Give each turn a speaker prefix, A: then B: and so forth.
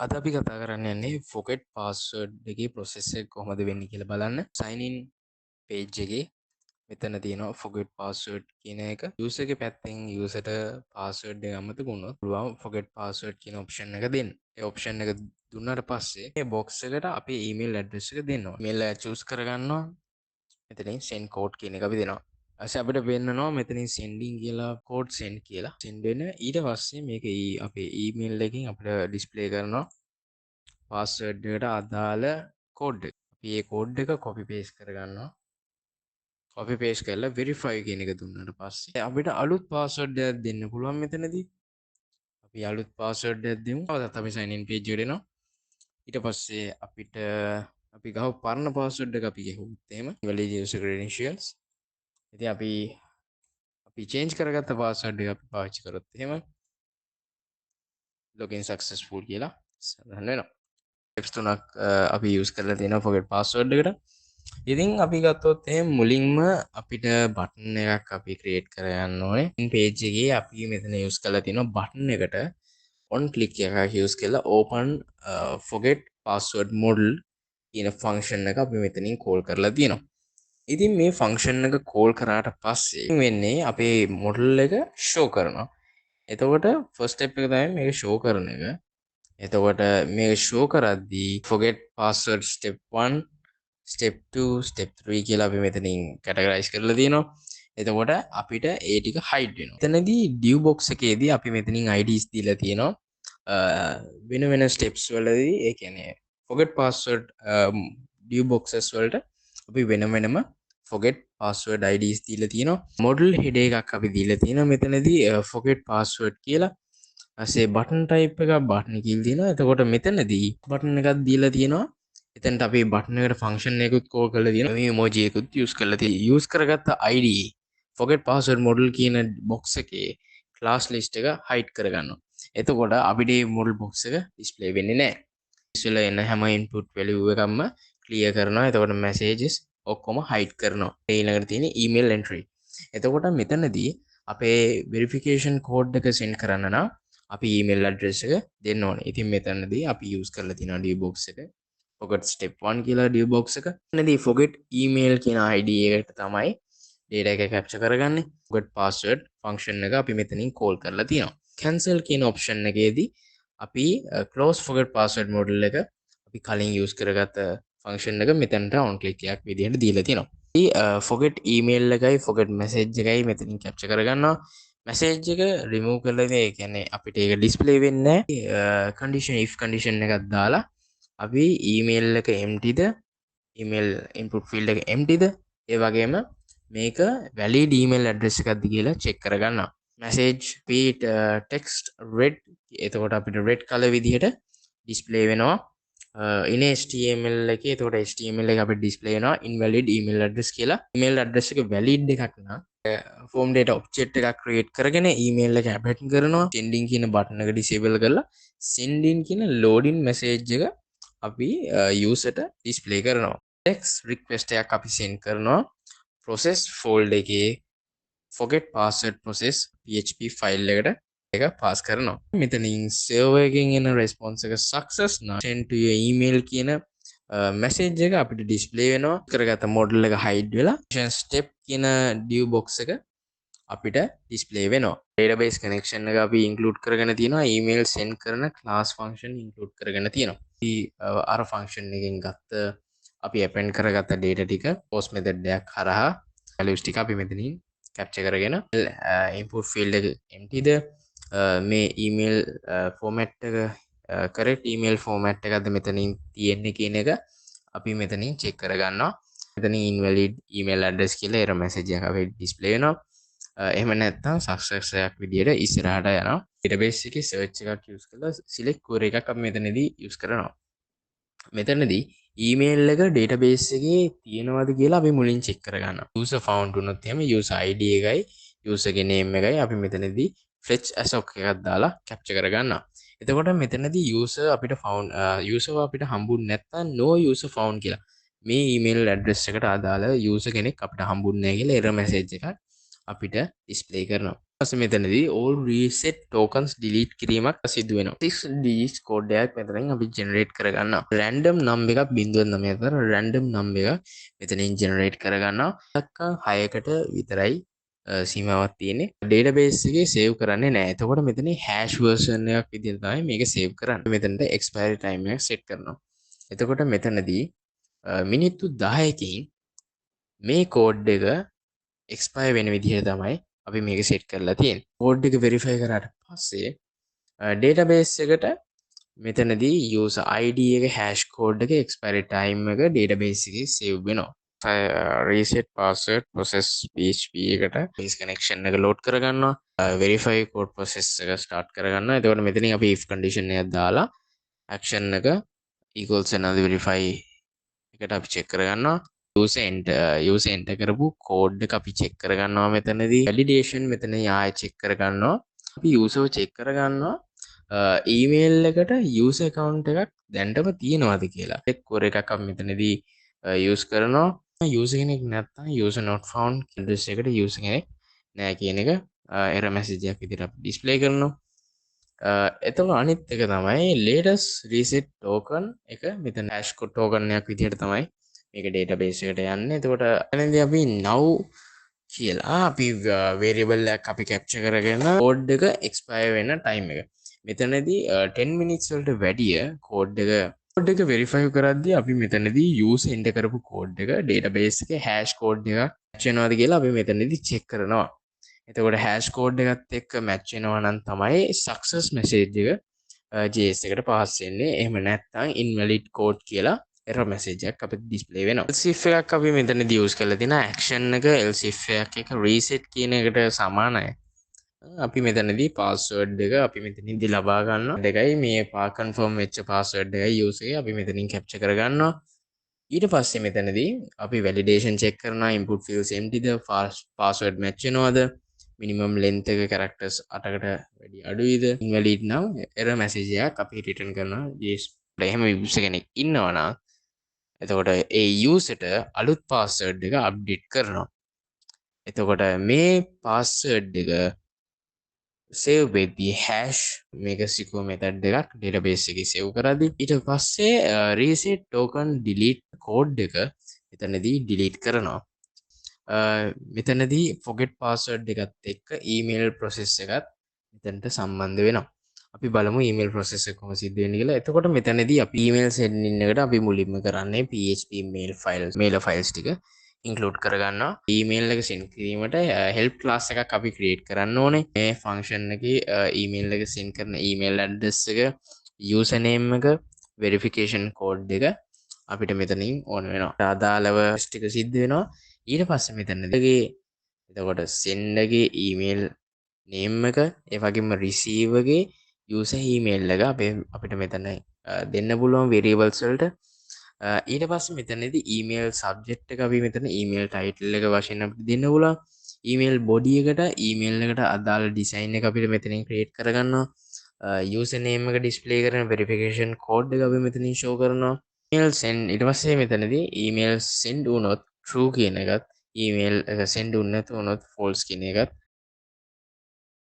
A: අද අපි කතා කරන්න යන්නේ forget password එකේ process එක කොහොමද වෙන්නේ කියලා බලන්න. Sign in page එකේ මෙතන තියෙනවා forget password කියන එක. User ගේ පැත්තෙන් user ට password එක අමතක වුණොත් පුළුවන් forget password කියන option එක දෙන්න. ඒ option එක දුන්නාට පස්සේ මේ box එකට අපේ email address එක දෙන්න ඕනේ. Email එක choose කරගන්නවා. මෙතනින් send code කියන එක අපි දෙනවා. ඊපස්සේ අපිට පෙන්නනවා මෙතනින් sending කියලා, code send කියලා send වෙන. ඊට පස්සේ මේක අපේ email එකකින් අපිට display කරනවා password එකට අදාළ code එක. අපි ඒ code එක copy paste කරගන්නවා. Copy paste කරලා verify කියන එක දුන්නාට පස්සේ අපිට අලුත් password එකක් දෙන්න පුළුවන් මෙතනදී. අපි අලුත් password එකක් දෙමු. තවත් අපි sign in page එකට එනවා. ඊට පස්සේ අපිට අපි ගහපු පරණ password එක අපි ගැහුවොත් එහෙම valid user credentials. ඉතින් අපි අපි change කරගත්ත password එක අපි පාවිච්චි කරොත් එහෙම login successful කියලා සඳහන් වෙනවා. Steps තුනක් අපි use කරලා තියෙනවා forget password එකට. ඉතින් අපි ගත්තොත් එහෙම මුලින්ම අපිට බටන් එකක් අපි ක්‍රියේට් කරගන්න ඕනේ. ඉන් පේජ් එකේ අපි මෙතන යූස් කරලා තියෙනවා බටන් එකට on click එකක් යූස් කරලා open forget password modal කියන ෆන්ක්ෂන් එක අපි මෙතනින් කෝල් කරලා තියෙනවා. ඉතින් මේ ෆන්ක්ෂන් එක කෝල් කරාට පස්සේ වෙන්නේ අපේ මොඩල් එක ෂෝ කරනවා. එතකොට ෆස්ට් ස්ටෙප් එක තමයි මේක ෂෝ කරන එක. එතකොට මේක ෂෝ කරද්දී forget password step 1, step 2, step 3 කියලා අපි මෙතනින් කැටගරයිස් කරලා තියෙනවා. එතකොට අපිට ඒ ටික හයිඩ් වෙනවා. එතනදී div box එකේදී අපි මෙතනින් IDs දීලා තියෙනවා. වෙන වෙන ස්ටෙප්ස් වලදී, ඒ කියන්නේ forget password div boxes වලට අපි වෙන වෙනම forget password IDs දීලා තියෙනවා. Modal header එකක් අපි දීලා තියෙනවා මෙතනදී forget password කියලා. ඊපස්සේ බටන් ටයිප් එකක් බටන් කියලා තියෙනවා. එතකොට මෙතනදී බටන් එකක් දීලා තියෙනවා. එතනට අපි බටන් එකට ෆන්ක්ෂන් එකකුත් කෝල් කරලා තියෙනවා. මේ ඉමෝජි එකකුත් යූස් කරලා තියෙනවා. යූස් කරගත්ත ID forget password modal කියන box එකේ class list එක hide කරගන්නවා. එතකොට අපිට මේ modal box එක display වෙන්නේ නැහැ. ඉස්සෙල්ලා එන හැම input value එකක්ම clear කරනවා. එතකොට messages ඔක්කොම hide කරනවා. ඊළඟට තියෙන email entry. එතකොට මෙතනදී අපේ verification code එක send කරන්න නම් අපි email address එක දෙන්න ඕනේ. ඉතින් මෙතනදී අපි use කරලා තියෙනවා div box එක forget step 1 කියලා div box එක. එතනදී forget email කියන ID එකට තමයි data එක capture කරගන්නේ. Forget password function එක අපි මෙතනින් call කරලා තියෙනවා. Cancel කියන option එකේදී අපි close forget password modal එක අපි කලින් use කරගත්ත function එක මෙතනට on click එකක් විදිහට දීලා තියෙනවා. අපි forget email එකයි forget message එකයි මෙතනින් capture කරගන්නවා. Message එක remove කරලා ඉතින් ඒ කියන්නේ අපිට ඒක display වෙන්නේ නැහැ. Condition, if condition එකක් දාලා අපි email එක empty ද, email input field එක empty ද, ඒ වගේම මේක valid email address එකක්ද කියලා check කරගන්නවා. Message අපි text red, එතකොට අපිට red color විදිහට display වෙනවා ඉන HTML එකේ. එතකොට HTML එක අපිට display වෙනවා invalid email address කියලා. Email address එක valid එකක් නම් form data object එකක් create කරගෙන email එක append කරනවා. Sending කියන button එක disable කරලා sending කියන loading message එක අපි user ට display කරනවා. Text request එකක් අපි send කරනවා process folder එකේ forget password process php file එකට එක පාස් කරනවා. මෙතනින් server එකෙන් එන response එක success නම් send to your email කියන මැසේජ් එක අපිට ඩිස්ප්ලේ වෙනවා. කරගත්ත මොඩල් එක හයිඩ් වෙලා ස්ටෙප් කියන div box එක අපිට ඩිස්ප්ලේ වෙනවා. Database connection එක අපි ඉන්ක්ලූඩ් කරගෙන තියෙනවා. Email send කරන class function include කරගෙන තියෙනවා. අපි අර ෆන්ක්ෂන් එකෙන් ගත්ත, අපි append කරගත්ත data ටික post method එකක් හරහා values ටික අපි මෙතනින් capture කරගෙන input field එක empty ද, මේ email format එක correct email format එකක්ද මෙතනින් තියෙන්නේ කියන එක අපි මෙතනින් චෙක් කරගන්නවා. මෙතනින් invalid email address කියලා error message එකක් අපිට display වෙනවා. එහෙම නැත්නම් success එකක් විදියට ඉස්සරහට යනවා. Database එකේ search එකක් use කරලා select query එකක් අපි මෙතනදී use කරනවා. මෙතනදී email එක database එකේ තියෙනවද කියලා අපි මුලින් චෙක් කරගන්නවා. User found වුණොත් එහෙම user ID එකයි user ගේ name එකයි අපි මෙතනදී fetch assoc එකක් දාලා capture කරගන්නවා. එතකොට මෙතනදී user අපිට found, user අපිට හම්බුනේ නැත්නම් no user found කියලා, මේ email address එකට අදාළ user කෙනෙක් අපිට හම්බුන්නේ නැහැ කියලා error message එකක් අපිට display කරනවා. පස්සේ මෙතනදී all reset tokens delete කිරීමක් සිදු වෙනවා. 6 digits code එකක් මෙතනින් අපි generate කරගන්නවා. Random number එකක් 0.9 අතර random number එකක් මෙතනින් generate කරගන්නවා. ඉලක්කම් 6කට විතරයි සීමාවක් තියෙන්නේ. Database එකේ save කරන්නේ නැහැ. එතකොට මෙතන hash version එකක් විදිහට තමයි මේක save කරන්නේ. මෙතනට expiry time එකක් set කරනවා. එතකොට මෙතනදී මිනිත්තු 10කින් මේ කෝඩ් එක එක්ස්පයර් වෙන විදිහට තමයි අපි මේක සෙට් කරලා තියෙන්නේ. කෝඩ් එක වෙරිෆයි කරාට පස්සේ ඩේටාබේස් එකට මෙතනදී user ID එක, hash code එක, expiry time එක ඩේටාබේස් එකේ සේව් වෙනවා. Reset password process PHP එකට base connection එක ලෝඩ් කරගන්නවා. Verify code process එක ස්ටාර්ට් කරගන්නවා. එතකොට මෙතනින් අපි if condition එකක් දාලා action එක equals වෙනවද verify එකට අපි චෙක් කරගන්නවා. User enter, user enter කරපු කෝඩ් එක අපි චෙක් කරගන්නවා. මෙතනදී වැලිඩේෂන් මෙතන ආයෙ චෙක් කරගන්නවා. අපි යූසර්ව චෙක් කරගන්නවා ඊමේල් එකට යූසර් ඇකවුන්ට් එකක් දැන්ටම තියෙනවද කියලා. එක් ක්වෙරි එකක් අපි මෙතනදී යූස් කරනවා. යූසර් කෙනෙක් නැත්නම් user not found address එකට යූසර් කෙනෙක් නෑ කියන එක එරර් මැසේජ් එකක් විදිහට අපි ඩිස්ප්ලේ කරනවා. එතකොට අනිත් එක තමයි latest reset token එක. මෙතන hash code token එකක් විදිහට තමයි මේක ඩේටාබේස් එකට යන්නේ. එතකොට එතනදී අපි now කියලා අපි වේරියබල් එකක් අපි කැප්චර් කරගෙන කෝඩ් එක එක්ස්පයර් වෙන ටයිම් එක. මෙතනදී 10 minutes වලට වැඩිය කෝඩ් එක වෙරිෆයි කරද්දී අපි මෙතනදී යූසර් එන්ටර් කරපු කෝඩ් එක ඩේටාබේස් එකේ හැෂ් කෝඩ් එකක් මැච් වෙනවද කියලා අපි මෙතනදී චෙක් කරනවා. එතකොට හැෂ් කෝඩ් එකත් එක්ක මැච් වෙනවා නම් තමයි සක්සස් මැසේජ් එක JS එකට පාස් වෙන්නේ. එහෙම නැත්නම් ඉන්වැලිඩ් කෝඩ් කියලා එරර් මැසේජ් එකක් අපිට ඩිස්ප්ලේ වෙනවා. Else if එකක් අපි මෙතනදී යූස් කරලා තියෙනවා. ඇක්ෂන් එක else if එකක් එක රීසෙට් කියන එකට සමානයි. අපි මෙතනදී පාස්වර්ඩ් එක අපි මෙතනදී ලබා ගන්නවා. දෙකයි මේ කන්ෆර්ම් වෙච්ච පාස්වර්ඩ් එකයි යූසර් එක අපි මෙතනින් කැප්චර් කරගන්නවා. ඊට පස්සේ මෙතනදී අපි වැලිඩේෂන් චෙක් කරනවා. ඉන්පුට් ෆීල්ඩ්ස් එම්ටිද, පාස්වර්ඩ් මැච් වෙනවද, මිනිමම් ලෙන්ත් එක කැරක්ටර්ස් 8කට වැඩි අඩුයිද. ඉන්වැලිඩ් නම් එරර් මැසේජ් එකක් අපි රිටර්න් කරනවා. JS එහෙම යූසර් කෙනෙක් ඉන්නවා නම් එතකොට ඒ යූසර්ට අලුත් පාස්වර්ඩ් එක අප්ඩේට් කරනවා. එතකොට මේ පාස්වර්ඩ් එක සේව් වෙද්දී හැෂ් මේක සිකියුර් මෙතඩ් එකක් ඩේටාබේස් එකේ සේව් කරද්දී ඊට පස්සේ රීසෙට් ටෝකන් ඩිලීට් කෝඩ් එක එතනදී ඩිලීට් කරනවා. මෙතනදී ෆොගෙට් පාස්වර්ඩ් එකත් එක්ක ඊමේල් ප්‍රොසෙස් එකත් මෙතනට සම්බන්ධ වෙනවා. අපි බලමු ඊමේල් ප්‍රොසෙස් එක කොහොම සිද්ධ වෙන්නේ කියලා. එතකොට මෙතනදී අපි ඊමේල් සෙන්ඩින් එකට අපි මුලින්ම කරන්නේ PHP mail files, mail files ටික ඉන්ක්ලූඩ් කරගන්නවා. ඊමේල් එක සෙන්ඩ් කිරීමට හෙල්ප් ක්ලාස් එකක් අපි ක්‍රියේට් කරන්න ඕනේ. මේ ෆන්ක්ෂන් එකේ ඊමේල් එක සෙන්ඩ් කරන ඊමේල් ඇඩ්‍රස් එක, යූසර් නේම් එක, වෙරිෆිකේෂන් කෝඩ් එක අපිට මෙතනින් ඕන වෙනවා. අදාළව ටික සිද්ධ වෙනවා. ඊට පස්සේ මෙතනදී එතකොට සෙන්ඩර්ගේ ඊමේල් නේම් එක, ඒ වගේම රිසීවර්ගේ යූසර් ඊමේල් එක අපිට මෙතන දෙන්න පුළුවන් වේරියබල්ස් වලට. ඊට පස්සේ මෙතනදී ඊමේල් සබ්ජෙක්ට් එක අපි මෙතන ඊමේල් ටයිටල් එක වශයෙන් අපිට දෙන්න පුළුවන්. ඊමේල් බොඩි එකට ඊමේල් එකට අදාළ ඩිසයින් එක අපිට මෙතනින් ක්‍රියේට් කරගන්නවා. යූසර් නේම් එක ඩිස්ප්ලේ කරන වෙරිෆිකේෂන් කෝඩ් එක අපි මෙතනින් ෂෝ කරනවා. ඊමේල් සෙන්ඩ් ඊට පස්සේ මෙතනදී ඊමේල් සෙන්ඩ් වුණොත් true කියන එකත්, ඊමේල් එක සෙන්ඩ් වුනේ නැතු වුණොත් false කියන එකත්